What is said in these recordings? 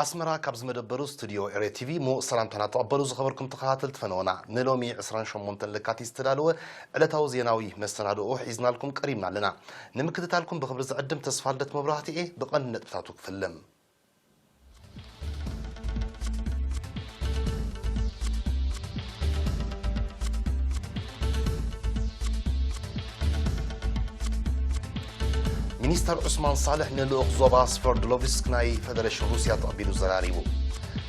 ኣስመራ፣ ካብ ዝመደበሩ ስቱዲዮ ኤሬ ቲቪ ምዉቕ ሰላምታና ተቐበሉ። ዝኸበርኩም ተኸታተልቲ ፈነወና፣ ንሎሚ ዕስራን ሸሞንተን ለካቲት ዝተዳለወ ዕለታዊ ዜናዊ መሰናድኦ ሒዝናልኩም ቀሪብና ኣለና። ንምክትታልኩም ብኽብሪ ዝዕድም ተስፋልደት መብራህትኤ። ብቐንዲ ነጥብታቱ ክፍልም። ሚኒስተር ዑስማን ሳልሕ ንልኡኽ ዞባ ስቨርድሎቭስክ ናይ ፈደረሽን ሩስያ ተቐቢሉ ዘራሪቡ።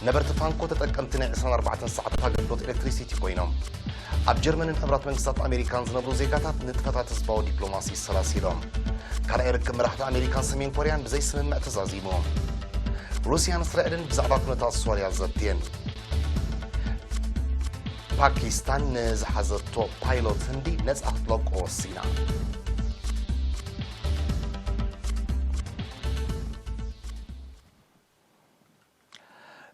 ነበርቲ ፋንኮ ተጠቀምቲ ናይ ዕስራን ኣርባዕተን ሰዓታት ኣገልግሎት ኤሌክትሪሲቲ ኮይኖም። ኣብ ጀርመንን ሕቡራት መንግስታት ኣሜሪካን ዝነብሩ ዜጋታት ንጥፈታት ህዝባዊ ዲፕሎማሲ ሰላሲሎም። ካልኣይ ርክብ መራሕቲ ኣሜሪካን ሰሜን ኮርያን ብዘይ ስምምዕ ተዛዚሙ። ሩስያን እስራኤልን ብዛዕባ ኩነታት ሶርያ ዘትየን። ፓኪስታን ንዝሓዘቶ ፓይሎት ህንዲ ነጻ ክትለቆ ወሲና።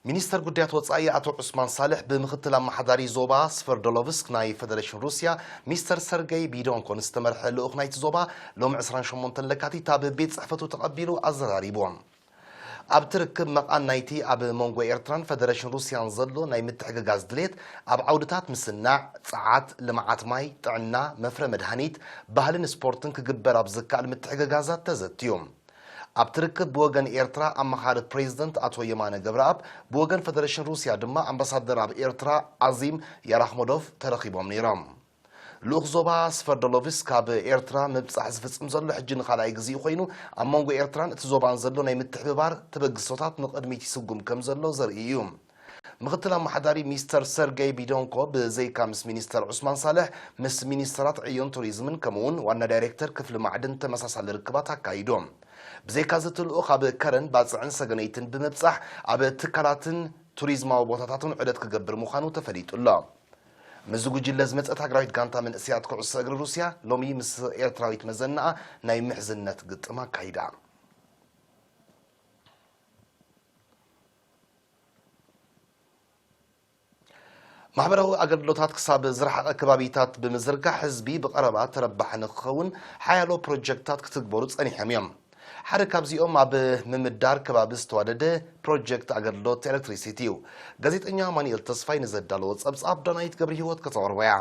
ሚኒስተር ጉዳያት ወጻኢ ኣቶ ዑስማን ሳልሕ ብምኽትል ኣመሓዳሪ ዞባ ስቨርዶሎቭስክ ናይ ፈደረሽን ሩስያ ሚስተር ሰርገይ ቢዶንኮ ንዝተመርሐ ልኡኽ ናይቲ ዞባ ሎሚ ዕስራን ሸሞንተን ለካቲት ኣብ ቤት ጽሕፈቱ ተቐቢሉ ኣዘራሪቦም። ኣብቲ ርክብ መቓን ናይቲ ኣብ መንጎ ኤርትራን ፈደረሽን ሩስያን ዘሎ ናይ ምትሕግጋዝ ድሌት ኣብ ዓውድታት ምስናዕ፣ ጸዓት፣ ልምዓት ማይ፣ ጥዕና፣ መፍረ መድሃኒት፣ ባህልን ስፖርትን ክግበር ኣብ ዝከኣል ምትሕግጋዛት ተዘትዩ። ኣብቲ ርክብ ብወገን ኤርትራ ኣመኻሪ ፕሬዝደንት ኣቶ የማነ ገብረኣብ፣ ብወገን ፈደረሽን ሩስያ ድማ ኣምባሳደር ኣብ ኤርትራ ኣዚም ያራኽሞዶቭ ተረኺቦም ነይሮም። ልኡኽ ዞባ ስፈርዶሎቪስ ካብ ኤርትራ ምብጻሕ ዝፍጽም ዘሎ ሕጂ ንኻልኣይ ግዜኡ ኮይኑ፣ ኣብ መንጎ ኤርትራን እቲ ዞባን ዘሎ ናይ ምትሕብባር ተበግሶታት ንቕድሚት ይስጉም ከም ዘሎ ዘርኢ እዩ። ምኽትል ኣመሓዳሪ ሚስተር ሰርገይ ቢዶንኮ ብዘይካ ምስ ሚኒስተር ዑስማን ሳልሕ፣ ምስ ሚኒስተራት ዕዮን ቱሪዝምን ከምኡውን ዋና ዳይሬክተር ክፍሊ ማዕድን ተመሳሳሊ ርክባት ኣካይዱ። ብዘይካዚ እቲ ልኡኽ ኣብ ከረን፣ ባጽዕን ሰገነይትን ብምብጻሕ ኣብ ትካላትን ቱሪዝማዊ ቦታታትን ዑደት ክገብር ምዃኑ ተፈሊጡ ኣሎ። ምስዚ ጉጅለ ዝመጸት ሃገራዊት ጋንታ መንእሰያት ኩዕሶ እግሪ ሩስያ ሎሚ ምስ ኤርትራዊት መዘናኣ ናይ ምሕዝነት ግጥም ኣካይዳ። ማሕበራዊ ኣገልግሎታት ክሳብ ዝረሓቐ ከባቢታት ብምዝርጋሕ ህዝቢ ብቐረባ ተረባሒ ንክኸውን ሓያሎ ፕሮጀክትታት ክትግበሩ ጸኒሖም እዮም። ሓደ ካብዚኦም ኣብ ምምዳር ከባቢ ዝተዋደደ ፕሮጀክት ኣገልግሎት ኤሌክትሪሲቲ እዩ። ጋዜጠኛ ኣማኑኤል ተስፋይ ንዘዳለዎ ጸብጻብ ዳናይት ገብረ ህይወት ከተቕርቦ እያ።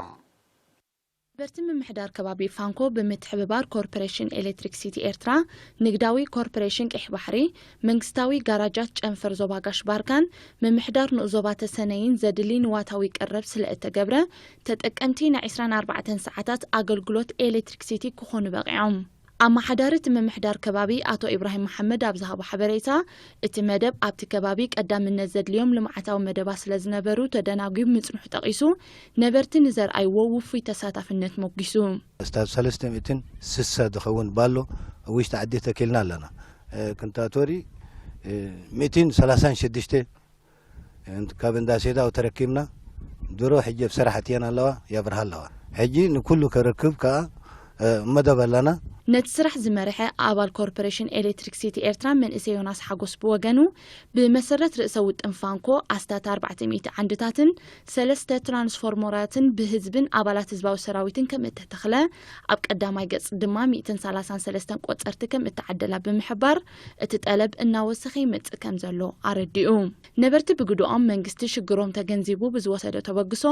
ነበርቲ ምምሕዳር ከባቢ ፋንኮ ብምትሕብባር ኮርፖሬሽን ኤሌክትሪክ ሲቲ ኤርትራ፣ ንግዳዊ ኮርፖሬሽን ቀይሕ ባሕሪ፣ መንግስታዊ ጋራጃት ጨንፈር ዞባ ጋሽ ባርካን ምምሕዳር ንኡስ ዞባ ተሰነይን ዘድሊ ንዋታዊ ቀረብ ስለ እተገብረ፣ ተጠቀምቲ ናይ ዕስራን ኣርባዕተን ሰዓታት ኣገልግሎት ኤሌክትሪክ ሲቲ ክኾኑ በቒዖም። ኣመሓዳሪ እቲ ምምሕዳር ከባቢ ኣቶ ኢብራሂም መሓመድ ኣብ ዝሃቦ ሓበሬታ፣ እቲ መደብ ኣብቲ ከባቢ ቀዳምነት ዘድልዮም ልምዓታዊ መደባት ስለ ዝነበሩ ተደናጒዩ ምጽንሑ ጠቒሱ፣ ነበርቲ ንዘርኣይዎ ውፉይ ተሳታፍነት ሞጒሱ። ክሳብ ሰለስተ ሚእትን ስሳ ዝኸውን ባሎ ኣብ ውሽጢ ዓዲ ተኪልና ኣለና። እ፣ ክንታቶሪ፣ እ፣ ሚእትን ሰላሳን ሽዱሽተ ካብ እንዳ ሴዳው ተረኪብና። ድሮ ሕጂ ኣብ ስራሕ ኣትየን ኣለዋ፣ የብርሃ ኣለዋ። ሕጂ ንኩሉ ከረክብ ከኣ፣ እ፣ መደብ ኣለና። ነቲ ስራሕ ዝመርሐ ኣባል ኮርፖሬሽን ኤሌክትሪክ ሲቲ ኤርትራ መንእሰይ ዮናስ ሓጎስ ብወገኑ፣ ብመሰረት ርእሰ ውጥን ፋንኮ ኣስታት ኣርባዕተ ሚእቲ ዓንድታትን ሰለስተ ትራንስፎርመራትን ብህዝብን ኣባላት ህዝባዊ ሰራዊትን ከም እተተኽለ፣ ኣብ ቀዳማይ ገጽ ድማ ሚእትን ሰላሳን ሰለስተን ቆጸርቲ ከም እተዓደላ ብምሕባር፣ እቲ ጠለብ እናወሰኸ ይመጽእ ከም ዘሎ ኣረዲኡ። ነበርቲ ብግድኦም መንግስቲ ሽግሮም ተገንዚቡ ብዝወሰዶ ተበግሶ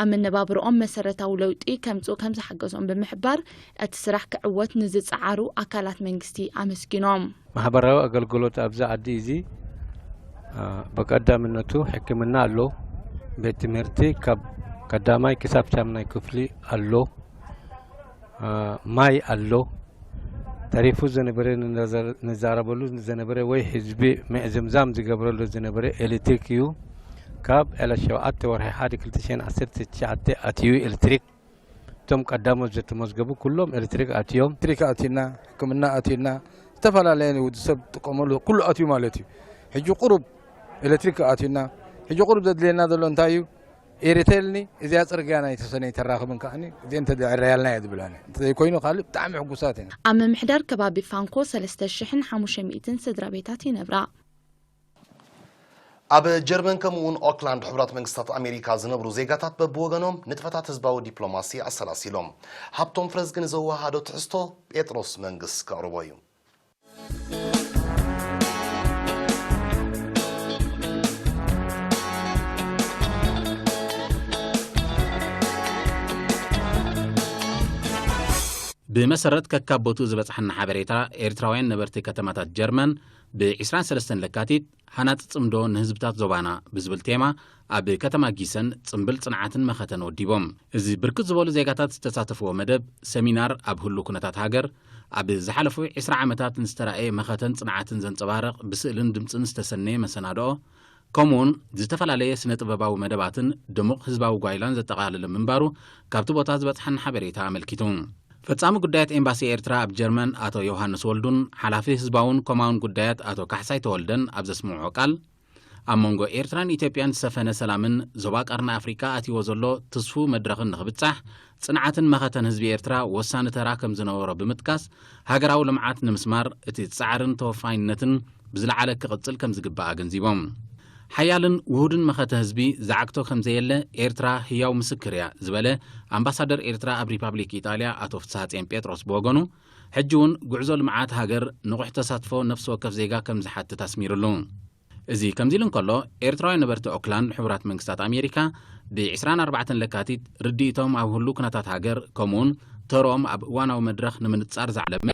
ኣብ መነባብርኦም መሰረታዊ ለውጢ ከምጽኡ ከም ዝሓገዞም ብምሕባር፣ እቲ ስራሕ ክዕወት ንዝጸዓሩ ኣካላት መንግስቲ ኣመስጊኖም። ማሕበራዊ ኣገልግሎት ኣብዚ ዓዲ እዚ፣ አ፣ ብቀዳምነቱ ሕክምና ኣሎ። ቤት ትምህርቲ ካብ ቀዳማይ ክሳብ ሻምናይ ክፍሊ ኣሎ። አ፣ ማይ ኣሎ። ተሪፉ ዝነበረ ንነዘር-፣ ንዛረበሉ ዝነበረ ወይ ህዝቢ ምዕዝምዛም ዝገብረሉ ዝነበረ ኤሌክትሪክ እዩ። ካብ ዕለት ሸውዓተ ወርሒ ሓደ ክልተ ሽሕን ዓሰርተ ትሽዓተ ኣትዩ ኤሌክትሪክ። እቶም ቀዳሞት ዝተመዝገቡ ኩሎም ኤሌክትሪክ ኣትዮም። ኤሌክትሪክ ኣትዩና፣ ሕክምና ኣትዩና፣ ዝተፈላለየ ወዲ ሰብ ጥቀመሉ ኩሉ ኣትዩ ማለት እዩ። ሕጂ ቁሩብ ኤሌክትሪክ ኣትዩና፣ ሕጂ ቁሩብ ዘድልየና ዘሎ እንታይ እዩ? ኤሪቴልኒ እዚኣ ጽርግያ ናይ ተሰነይ ተራኽብን ከኣኒ እዚአን ተደዕረያልና እየ ዝብላኒ። እንተዘይኮይኑ ካልእ ብጣዕሚ ሕጉሳት ኢና። ኣብ ምምሕዳር ከባቢ ፋንኮ ሰለስተ ሽሕን ሓሙሽተ ሚእትን ስድራ ቤታት ይነብራ። ኣብ ጀርመን ከምኡውን ኦክላንድ ሕቡራት መንግስታት ኣሜሪካ ዝነብሩ ዜጋታት በብወገኖም ንጥፈታት ህዝባዊ ዲፕሎማሲ ኣሰላሲሎም። ሃብቶም ፍረዝጊ ንዘወሃዶ ትሕዝቶ ጴጥሮስ መንግስ ከቕርቦ እዩ። ብመሰረት ከካብ ቦትኡ ዝበጽሓና ሓበሬታ፣ ኤርትራውያን ነበርቲ ከተማታት ጀርመን ብ ዕስራን ሰለስተን ለካቲት ሃናጺ ጽምዶ ንህዝብታት ዞባና ብዝብል ቴማ ኣብ ከተማ ጊሰን ጽምብል ጽንዓትን መኸተን ወዲቦም። እዚ ብርክት ዝበሉ ዜጋታት ዝተሳተፍዎ መደብ ሰሚናር ኣብ ህሉ ኩነታት ሃገር፣ ኣብ ዝሓለፉ ዕስራ ዓመታት ንዝተራእየ መኸተን ጽንዓትን ዘንጸባርቕ ብስእልን ድምጽን ዝተሰነየ መሰናድኦ፣ ከምኡውን ዝተፈላለየ ስነ ጥበባዊ መደባትን ድሙቕ ህዝባዊ ጓይላን ዘጠቓለለ ምንባሩ ካብቲ ቦታ ዝበጽሓና ሓበሬታ ኣመልኪቱ። ፈጻሚ ጉዳያት ኤምባሲ ኤርትራ ኣብ ጀርመን ኣቶ ዮሃንስ ወልዱን ሓላፊ ህዝባውን ኮማውን ጉዳያት ኣቶ ካሕሳይ ተወልደን ኣብ ዘስምዕዎ ቃል፣ ኣብ መንጎ ኤርትራን ኢትዮጵያን ዝሰፈነ ሰላምን ዞባ ቀርኒ ኣፍሪቃ ኣትይዎ ዘሎ ትስፉው መድረኽን ንኽብጻሕ ጽንዓትን መኸተን ህዝቢ ኤርትራ ወሳኒ ተራ ከም ዝነበሮ ብምጥቃስ፣ ሃገራዊ ልምዓት ንምስማር እቲ ጻዕርን ተወፋይነትን ብዝለዓለ ክቕጽል ከም ዝግባእ ኣገንዚቦም። ሓያልን ውሁድን መኸተ ህዝቢ ዝዓግቶ ከም ዘየለ ኤርትራ ህያው ምስክር እያ ዝበለ ኣምባሳደር ኤርትራ ኣብ ሪፓብሊክ ኢጣልያ ኣቶ ፍስሃጽዮን ጴጥሮስ ብወገኑ፣ ሕጂ እውን ጉዕዞ ልምዓት ሃገር ንቑሕ ተሳትፎ ነፍሲ ወከፍ ዜጋ ከም ዝሓትት ኣስሚሩሉ። እዚ ከምዚ ኢሉ እንከሎ፣ ኤርትራውያን ነበርቲ ኦክላንድ ሕቡራት መንግስታት ኣሜሪካ ብ ዕስራን ኣርባዕተን ለካቲት ርድኢቶም ኣብ ህሉ ኩነታት ሃገር ከምኡውን ተርኦም ኣብ እዋናዊ መድረኽ ንምንጻር ዝዓለመ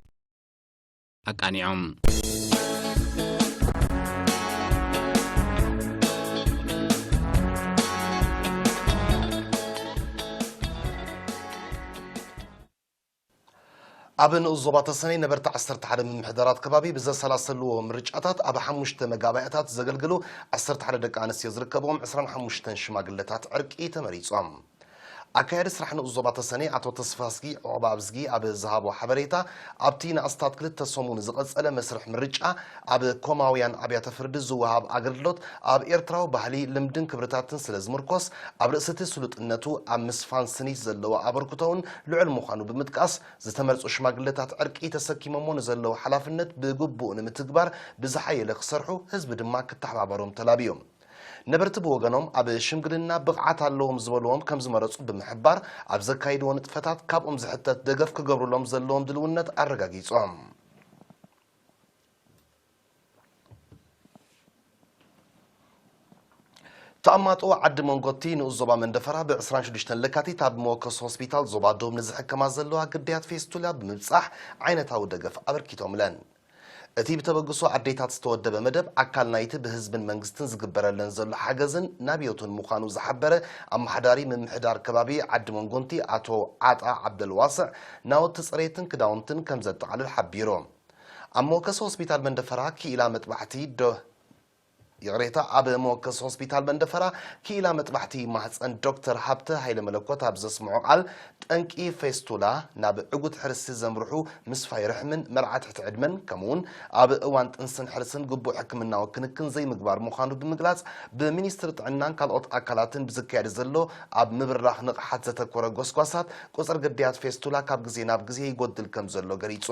ኣቃኒዖም። ኣብ ንኡስ ዞባ ተሰነይ ነበርቲ ዓሰርተ ሓደ ምምሕዳራት ከባቢ ብዘሰላሰልዎ ምርጫታት ኣብ ሓሙሽተ መጋባእያታት ዘገልግሉ ዓሰርተ ሓደ ደቂ ኣንስትዮ ዝርከብዎም ዕስራን ሓሙሽተን ሽማግለታት ዕርቂ ተመሪጾም። ኣካያዲ ስራሕ ንኡስ ዞባ ተሰነይ ኣቶ ተስፋዝጊ ዑቕባብዝጊ ኣብ ዝሃቦ ሓበሬታ፣ ኣብቲ ንኣስታት ክልተ ሰሙን ዝቐጸለ መስርሕ ምርጫ ኣብ ኮማውያን ኣብያተ ፍርዲ ዝወሃብ ኣገልግሎት ኣብ ኤርትራዊ ባህሊ፣ ልምድን ክብርታትን ስለ ዝምርኮስ፣ ኣብ ርእሲ እቲ ስሉጥነቱ ኣብ ምስፋን ስኒት ዘለዎ ኣበርክቶውን ልዑል ምዃኑ ብምጥቃስ፣ ዝተመርጹ ሽማግለታት ዕርቂ ተሰኪሞሞ ንዘለዉ ሓላፍነት ብግቡእ ንምትግባር ብዝሓየለ ክሰርሑ፣ ህዝቢ ድማ ክተሓባበሮም ተላብዩ። ነበርቲ ብወገኖም፣ ኣብ ሽምግልና ብቕዓት ኣለዎም ዝበልዎም ከም ዝመረጹ ብምሕባር፣ ኣብ ዘካይድዎ ንጥፈታት ካብኦም ዝሕተት ደገፍ ክገብሩሎም ዘለዎም ድልውነት ኣረጋጊጾም። ተኣማጦ ዓዲ መንጎቲ ንኡስ ዞባ መንደፈራ ብ ዕስራን ሽዱሽተን ለካቲት ኣብ መወከሲ ሆስፒታል ዞባ ዶብ ንዝሕከማ ዘለዋ ግዳያት ፌስቱላ ብምብጻሕ ዓይነታዊ ደገፍ ኣበርኪቶምለን። እቲ ብተበግሶ ኣዴታት ዝተወደበ መደብ ኣካል ናይቲ ብህዝብን መንግስትን ዝግበረለን ዘሎ ሓገዝን ናብዮቱን ምዃኑ ዝሓበረ ኣመሓዳሪ ምምሕዳር ከባቢ ዓዲ መንጎንቲ ኣቶ ዓጣ ዓብደልዋስዕ፣ ናውቲ ጽሬትን ክዳውንትን ከም ዘጠቓልል ሓቢሩ። ኣብ መወከሲ ሆስፒታል መንደፈራ ክኢላ መጥባሕቲ ዶ-፣ ይቕሬታ፣ ኣብ መወከሲ ሆስፒታል መንደፈራ ክኢላ መጥባሕቲ ማህፀን ዶክተር ሃብተ ሃይለ መለኮት ኣብ ዘስምዖ ቃል፣ ጠንቂ ፌስቱላ ናብ ዕጉት ሕርሲ ዘምርሑ ምስፋይ ርሕምን መርዓ ትሕቲ ዕድመን፣ ከምኡውን ኣብ እዋን ጥንስን ሕርስን ግቡእ ሕክምናዊ ክንክን ዘይምግባር ምዃኑ ብምግላጽ፣ ብሚኒስትሪ ጥዕናን ካልኦት ኣካላትን ብዝካየድ ዘሎ ኣብ ምብራኽ ንቕሓት ዘተኮረ ጎስጓሳት፣ ቁጽሪ ግዳያት ፌስቱላ ካብ ግዜ ናብ ግዜ ይጎድል ከም ዘሎ ገሊጹ።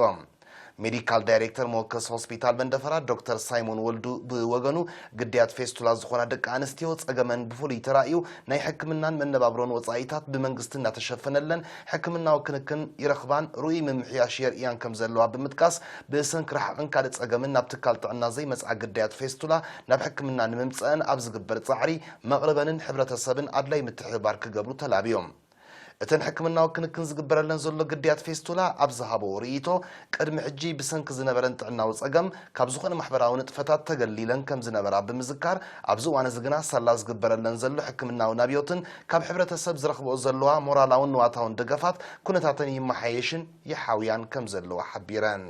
ሜዲካል ዳይሬክተር መወከሲ ሆስፒታል መንደፈራ ዶክተር ሳይሞን ወልዱ ብወገኑ፣ ግዳያት ፌስቱላ ዝኾና ደቂ ኣንስትዮ ጸገመን ብፍሉይ ተራእዩ፣ ናይ ሕክምናን መነባብሮን ወጻኢታት ብመንግስቲ እናተሸፈነለን ሕክምናዊ ክንክን ይረኽባን ርኡይ ምምሕያሽ የርእያን ከም ዘለዋ ብምጥቃስ፣ ብሰንኪ ረሓቕን ካልእ ጸገምን ናብ ትካል ጥዕና ዘይመጽኣ ግዳያት ፌስቱላ ናብ ሕክምና ንምምጸአን ኣብ ዝግበር ጻዕሪ መቕርበንን ሕብረተሰብን ኣድላይ ምትሕብባር ክገብሩ ተላብዮም። እተን ሕክምናዊ ክንክን ዝግበረለን ዘሎ ግዳያት ፌስቱላ ኣብ ዝሃበኦ ርእይቶ፣ ቅድሚ ሕጂ ብሰንኪ ዝነበረን ጥዕናዊ ጸገም ካብ ዝኾነ ማሕበራዊ ንጥፈታት ተገሊለን ከም ዝነበራ ብምዝካር፣ ኣብዚ እዋን እዚ ግና ሳላ ዝግበረለን ዘሎ ሕክምናዊ ናብዮትን ካብ ሕብረተሰብ ዝረኽብኦ ዘለዋ ሞራላውን ንዋታውን ደገፋት ኩነታተን ይመሓየሽን ይሓውያን ከም ዘለዋ ሓቢረን።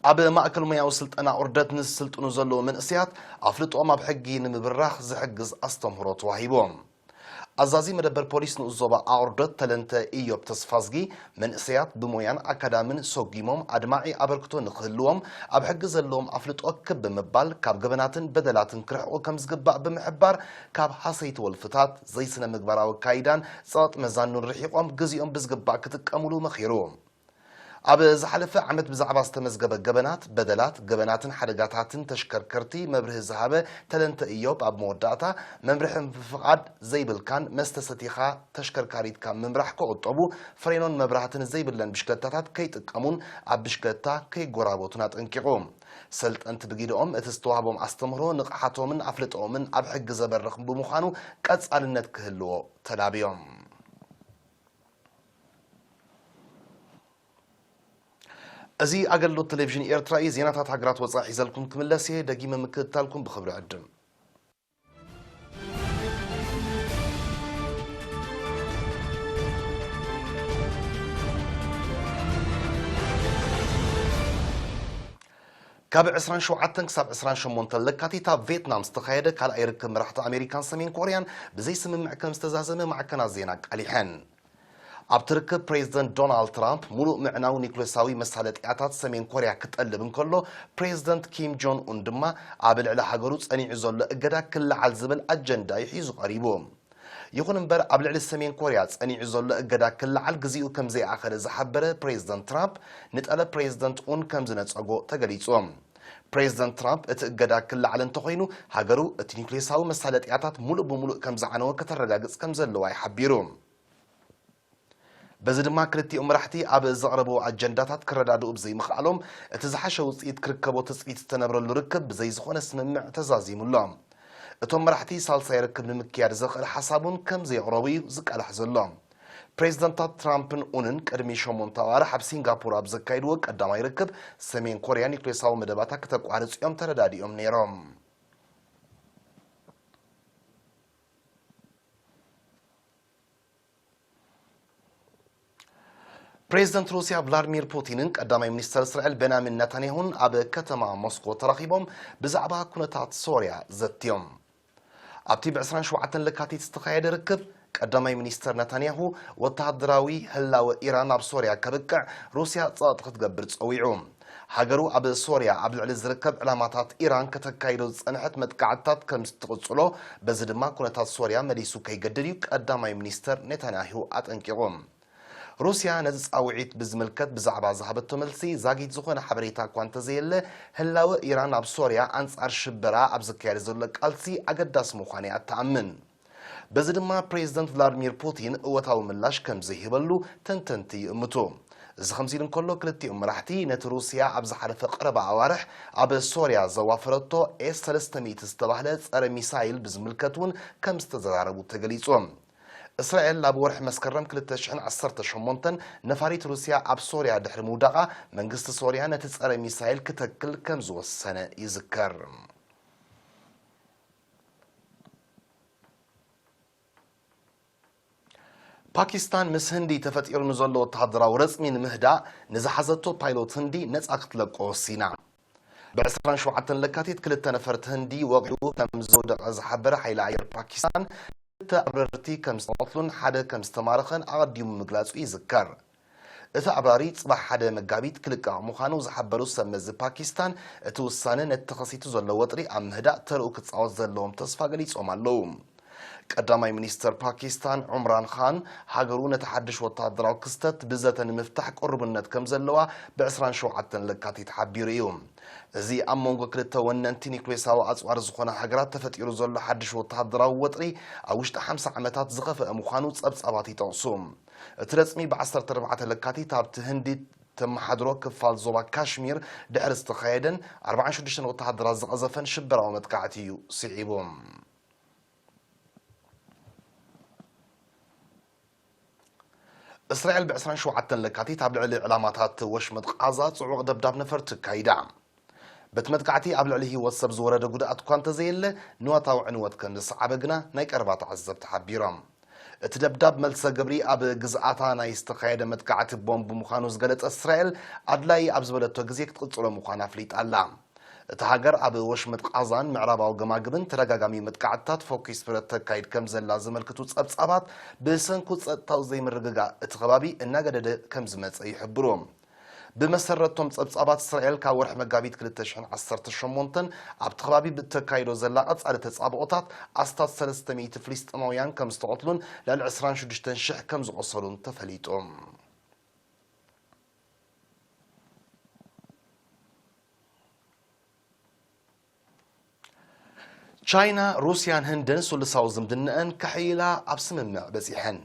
ኣብ ማእከል ሞያዊ ስልጠና ዑርደት ንዝስልጥኑ ዘለዉ መንእሰያት ኣፍልጦኦም ኣብ ሕጊ ንምብራኽ ዝሕግዝ ኣስተምህሮ ተዋሂቦም። ኣዛዚ መደበር ፖሊስ ንኡስ ዞባ ኣዑርደት ተለንተ ኢዮብ ተስፋዝጊ፣ መንእሰያት ብሞያን ኣካዳምን ሰጒሞም ኣድማዒ ኣበርክቶ ንክህልዎም ኣብ ሕጊ ዘለዎም ኣፍልጦ ክብ ብምባል ካብ ገበናትን በደላትን ክርሕቑ ከም ዝግባእ ብምሕባር፣ ካብ ሃሰይቲ ወልፍታት፣ ዘይስነ ምግባራዊ ኣካይዳን ጸቕጥ መዛኑን ርሒቖም ግዜኦም ብዝግባእ ክጥቀሙሉ መኺሩ። ኣብ ዝሓለፈ ዓመት ብዛዕባ ዝተመዝገበ ገበናት፣ በደላት፣ ገበናትን ሓደጋታትን ተሽከርከርቲ መብርሂ ዝሃበ ተለንተ ኢዮብ ኣብ መወዳእታ፣ መምርሒ ፍቓድ ዘይብልካን መስተ ሰቲኻ ተሽከርካሪት ካብ ምምራሕ ክቑጠቡ፣ ፍሬኖን መብራህትን ዘይብለን ብሽክለታታት ከይጥቀሙን ኣብ ብሽክለታ ከይጎራበቱን ኣጠንቂቑ። ሰልጠንቲ ብጊደኦም እቲ ዝተዋህቦም ኣስተምህሮ ንቕሓቶምን ኣፍልጦኦምን ኣብ ሕጊ ዘበርኽ ብምዃኑ ቀጻልነት ክህልዎ ተላብዮም። እዚ ኣገልግሎት ቴሌቪዥን ኤርትራ እዩ። ዜናታት ሃገራት ወጻኢ ሒዘልኩም ክምለስ እየ። ደጊመ ምክትታልኩም ብኽብሪ ዕድም። ካብ ዕስራን ሸውዓተን ክሳብ ዕስራን ሸሞንተን ለካቲት ኣብ ቬትናም ዝተኻየደ ካልኣይ ርክብ መራሕቲ ኣሜሪካን ሰሜን ኮርያን ብዘይስምምዕ ከም ዝተዛዘመ ማዕከናት ዜና ኣቃሊሐን። ኣብቲ ርክብ ፕሬዝደንት ዶናልድ ትራምፕ ሙሉእ ምዕናው ኒኩሌሳዊ መሳለጥያታት ሰሜን ኮርያ ክጠልብ እንከሎ፣ ፕሬዝደንት ኪም ጆን ኡን ድማ ኣብ ልዕሊ ሃገሩ ጸኒዑ ዘሎ እገዳ ክለዓል ዝብል ኣጀንዳ እዩ ሒዙ ቀሪቡ። ይኹን እምበር፣ ኣብ ልዕሊ ሰሜን ኮርያ ጸኒዑ ዘሎ እገዳ ክለዓል ግዜኡ ከም ዘይኣኸለ ዝሓበረ ፕሬዝደንት ትራምፕ፣ ንጠለብ ፕሬዝደንት ኡን ከም ዝነጸጎ ተገሊጹ። ፕሬዝደንት ትራምፕ እቲ እገዳ ክለዓል እንተኾይኑ፣ ሃገሩ እቲ ኒኩሌሳዊ መሳለጥያታት ሙሉእ ብሙሉእ ከም ዝዓነወ ከተረጋግጽ ከም ዘለዋ እዩ ሓቢሩ። በዚ ድማ ክልቲኦም መራሕቲ ኣብ ዘቕረብዎ ኣጀንዳታት ክረዳድኡ ብዘይምኽኣሎም፣ እቲ ዝሓሸ ውጽኢት ክርከቦ ትጽቢት ዝተነብረሉ ርክብ ብዘይ ዝኾነ ስምምዕ ተዛዚሙ ኣሎ። እቶም መራሕቲ ሳልሳይ ርክብ ንምክያድ ዘኽእል ሓሳብ እውን ከም ዘየቕረቡ እዩ ዝቃላሕ ዘሎ። ፕሬዝደንታት ትራምፕን ኡንን ቅድሚ ሸሞንተ ኣዋርሕ ኣብ ሲንጋፖር ኣብ ዘካይድዎ ቀዳማይ ርክብ፣ ሰሜን ኮርያ ኒኩሌሳዊ መደባታ ክተቋርጽ እዮም ተረዳዲኦም ነይሮም። ፕሬዝደንት ሩስያ ቭላድሚር ፑቲንን ቀዳማይ ሚኒስተር እስራኤል ቤንያሚን ነታንያሁን ኣብ ከተማ ሞስኮ ተራኺቦም ብዛዕባ ኩነታት ሶርያ ዘትዮም። ኣብቲ ብዕስራን ሸውዓተን ለካቲት ዝተኻየደ ርክብ፣ ቀዳማይ ሚኒስተር ነታንያሁ ወተሃደራዊ ህላወ ኢራን ኣብ ሶርያ ከብቅዕ ሩስያ ጸቕጢ ክትገብር ጸዊዑ። ሃገሩ ኣብ ሶርያ ኣብ ልዕሊ ዝርከብ ዕላማታት ኢራን ከተካይዶ ዝጸንሐት መጥቃዕትታት ከም እትቕጽሎ፣ በዚ ድማ ኩነታት ሶርያ መሊሱ ከይገድድ እዩ ቀዳማይ ሚኒስተር ኔታንያሁ ኣጠንቂቑ። ሩስያ ነዚ ጻውዒት ብዝምልከት ብዛዕባ ዝሃበቶ መልሲ ዛጊት ዝኾነ ሓበሬታ እኳ እንተዘየለ፣ ህላወ ኢራን ኣብ ሶርያ ኣንጻር ሽበራ ኣብ ዝካየድ ዘሎ ቃልሲ ኣገዳሲ ምዃኑ እያ እትኣምን። በዚ ድማ ፕሬዝደንት ቭላድሚር ፑቲን እወታዊ ምላሽ ከም ዘይህበሉ ተንተንቲ ይእምቱ። እዚ ከምዚ ኢሉ እንከሎ፣ ክልቲኦም መራሕቲ ነቲ ሩስያ ኣብ ዝሓለፈ ቀረባ ኣዋርሕ ኣብ ሶርያ ዘዋፈረቶ ኤስ ሰለስተ ሚእቲ ዝተባህለ ጸረ ሚሳይል ብዝምልከት እውን ከም ዝተዘራረቡ ተገሊጹ። እስራኤል ኣብ ወርሒ መስከረም ክልተ ሽሕን ዓሰርተ ሸሞንተን ነፋሪት ሩስያ ኣብ ሶርያ ድሕሪ ምውዳቓ፣ መንግስቲ ሶርያ ነቲ ጸረ ሚሳይል ክተክል ከም ዝወሰነ ይዝከር። ፓኪስታን ምስ ህንዲ ተፈጢሩ ንዘሎ ወተሃደራዊ ረጽሚ ንምህዳእ ንዝሓዘቶ ፓይሎት ህንዲ ነጻ ክትለቆ ወሲና። ብዕስራን ሸውዓተን ለካቲት ክልተ ነፈርቲ ህንዲ ወቒዑ ከም ዝወደቐ ዝሓበረ ሓይሊ ኣየር ፓኪስታን፣ ክልተ ኣብረርቲ ከም ዝተቐትሉን ሓደ ከም ዝተማረኸን ኣቐዲሙ ምግላጹ ይዝከር። እቲ ኣብራሪ ጽባሕ ሓደ መጋቢት ክልቀቕ ምዃኑ ዝሓበሩ ሰብ መዚ ፓኪስታን፣ እቲ ውሳነ ነቲ ተኸሲቱ ዘሎ ወጥሪ ኣብ ምህዳእ ተርኡ ክጻወት ዘለዎም ተስፋ ገሊጾም ኣለዉ። ቀዳማይ ሚኒስተር ፓኪስታን ዑምራን ኻን፣ ሃገሩ ነቲ ሓድሽ ወተሃደራዊ ክስተት ብዘተ ንምፍታሕ ቅሩብነት ከም ዘለዋ ብዕስራን ሸውዓተን ለካቲት ሓቢሩ እዩ። እዚ ኣብ መንጎ ክልተ ወነንቲ ኒኩሌሳዊ ኣጽዋር ዝኾና ሃገራት ተፈጢሩ ዘሎ ሓድሽ ወተሃደራዊ ወጥሪ፣ ኣብ ውሽጢ ሓምሳ ዓመታት ዝኸፍአ ምዃኑ ጸብጻባት ይጠቕሱ። እቲ ረጽሚ ብዓሰርተ ኣርባዕተ ለካቲት ኣብቲ ህንዲ ተመሓድሮ ክፋል ዞባ ካሽሚር ድሕሪ ዝተኻየደን ኣርባዓን ሽዱሽተን ወተሃደራት ዝቐዘፈን ሽበራዊ መጥቃዕቲ እዩ ስዒቡ። እስራኤል ብዕስራን ሸውዓተን ለካቲት ኣብ ልዕሊ ዕላማታት ወሽመጥ ቃዛ ጽዑቕ ደብዳብ ነፈርቲ ኣካይዳ። በቲ መጥቃዕቲ ኣብ ልዕሊ ህይወት ሰብ ዝወረደ ጉድኣት እኳ እንተዘየለ፣ ንዋታዊ ዕንወት ከም ዝሰዓበ ግና ናይ ቀረባ ተዓዘብቲ ሓቢሮም። እቲ ደብዳብ መልሰ ግብሪ ኣብ ግዝኣታ ናይ ዝተኻየደ መጥቃዕቲ ቦምብ ምዃኑ ዝገለጸት እስራኤል፣ ኣድላዪ ኣብ ዝበለቶ ግዜ ክትቕጽሎ ምዃና ኣፍሊጣ ኣላ። እታ ሃገር ኣብ ወሽመጥ ቃዛን ምዕራባዊ ገማግምን ተደጋጋሚ መጥቃዕትታት ፎኪስ ብረት ተካይድ ከም ዘላ ዘመልክቱ ጸብጻባት፣ ብሰንኩ ጸጥታዊ ዘይምርግጋእ እቲ ከባቢ እናገደደ ከም ዝመጸ ይሕብሩ። ብመሰረቶም ጸብጻባት፣ እስራኤል ካብ ወርሒ መጋቢት ክልተ ሽሕን ዓሰርተ ሸሞንተን ኣብቲ ከባቢ ብእተካይዶ ዘላ ቀጻሊ ተጻብኦታት ኣስታት ሰለስተ ሚእቲ ፍልስጤማውያን ከም ዝተቐትሉን ልዕሊ ዕስራን ሽዱሽተን ሽሕ ከም ዝቖሰሉን ተፈሊጡ። ቻይና፣ ሩስያን ህንድን ስሉሳዊ ዝምድነአን ከሕይላ ኣብ ስምምዕ በጺሐን።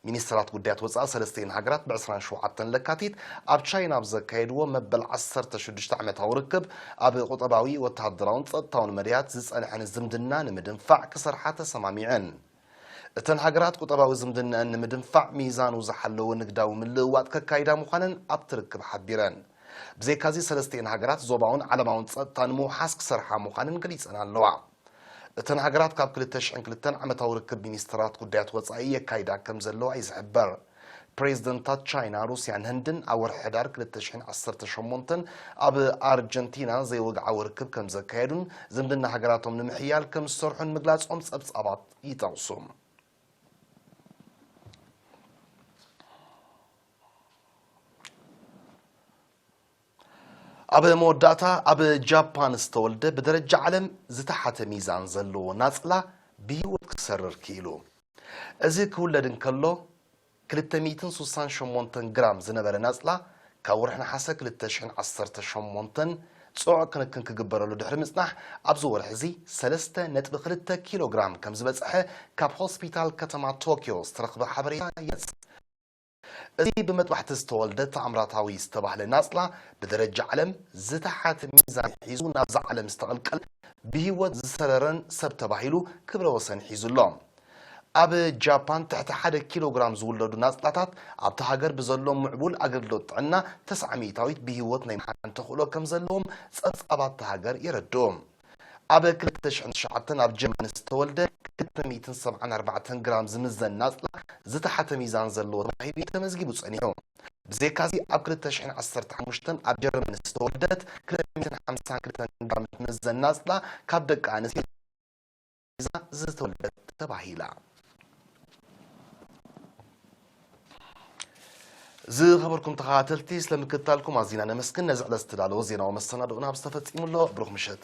ሚኒስትራት ጉዳያት ወጻኢ ሰለስተን ሃገራት ብ ዕስራን ሸውዓተን ለካቲት ኣብ ቻይና ኣብ ዘካየድዎ መበል ዓሰርተ ሽዱሽተ ዓመታዊ ርክብ፣ ኣብ ቁጠባዊ፣ ወተሃደራውን ጸጥታውን መዳያት ዝጸንሐን ዝምድና ንምድንፋዕ ክሰርሓ ተሰማሚዐን። እተን ሃገራት ቁጠባዊ ዝምድናኣን ንምድንፋዕ ሚዛኑ ዝሓለወ ንግዳዊ ምልውዋጥ ከካይዳ ምዃነን ኣብቲ ርክብ ሓቢረን። ብዘይካዚ ሰለስተን ሃገራት ዞባውን ዓለማውን ጸጥታ ንምውሓስ ክሰርሓ ምዃነን ገሊጸን ኣለዋ። እተን ሃገራት ካብ ክልተ ሽሕን ክልተን ዓመታዊ ርክብ ሚኒስትራት ጉዳያት ወጻኢ የካይዳ ከም ዘለዋ እዩ ዝሕበር። ፕሬዝደንታት ቻይና፣ ሩስያን ህንድን ኣብ ወርሒ ሕዳር ክልተ ሽሕን ዓሰርተ ሸሞንተን ኣብ ኣርጀንቲና ዘይወግዓዊ ርክብ ከም ዘካየዱን ዝምድና ሃገራቶም ንምሕያል ከም ዝሰርሑን ምግላጾም ጸብጻባት ይጠቕሱ። ኣብ መወዳእታ ኣብ ጃፓን ዝተወልደ ብደረጃ ዓለም ዝተሓተ ሚዛን ዘለዎ ናጽላ ብህይወት ክሰርር ክኢሉ። እዚ ክውለድ እንከሎ ክልተ ሚእትን ስሳን ሸሞንተን ግራም ዝነበረ ናጽላ ካብ ወርሒ ነሓሰ ክልተ ሽሕን ዓሰርተ ሸሞንተን ጽዑቕ ክንክን ክግበረሉ ድሕሪ ምጽናሕ ኣብዚ ወርሒ እዚ ሰለስተ ነጥቢ ክልተ ኪሎ ግራም ከም ዝበጽሐ ካብ ሆስፒታል ከተማ ቶኪዮ ዝተረኽበ ሓበሬታ ይገልጽ። እዚ ብመጥባሕቲ ዝተወልደ ተኣምራታዊ ዝተባህለ ናጽላ ብደረጃ ዓለም ዝተሓተ ሚዛን ሒዙ ናብዛ ዓለም ዝተቐልቀለ ብህይወት ዝሰረረን ሰብ ተባሂሉ ክብረ ወሰን ሒዙ ኣሎ። ኣብ ጃፓን ትሕቲ ሓደ ኪሎ ግራም ዝውለዱ ናጽላታት ኣብቲ ሃገር ብዘሎ ምዕቡል ኣገልግሎት ጥዕና ተስዓ ሚእታዊት ብህይወት ናይ ምሓን ተኽእሎ ከም ዘለዎም ጸብጻባት እታ ሃገር የረድኡ። ኣብ ክልተ ሽሕን ትሽዓተን ኣብ ጀርመን ዝተወልደ ክልተ ሚእትን ሰብዓን ኣርባዕተን ግራም ዝምዘን ናጽላ ዝተሓተ ሚዛን ዘለዎ ተባሂሉ እዩ ተመዝጊቡ ጸኒሑ። ብዘይካዚ ኣብ ክልተ ሽሕን ዓሰርተ ሓሙሽተን ኣብ ጀርመን ዝተወልደት ክልተ ሚእትን ሓምሳን ክልተን ግራም ትምዘን ናጽላ ካብ ደቂ ኣንስትዮ ሒዛ ዝተወልደት ተባሂላ። ዝኸበርኩም ተኸታተልቲ፣ ስለ ምክትታልኩም ኣዚና ነመስግን። ነዚ ዕለት ዝተዳለወ ዜናዊ መሰናድኦና ኣብ ዝተፈጺሙ ኣሎ። ብሩኽ ምሸት።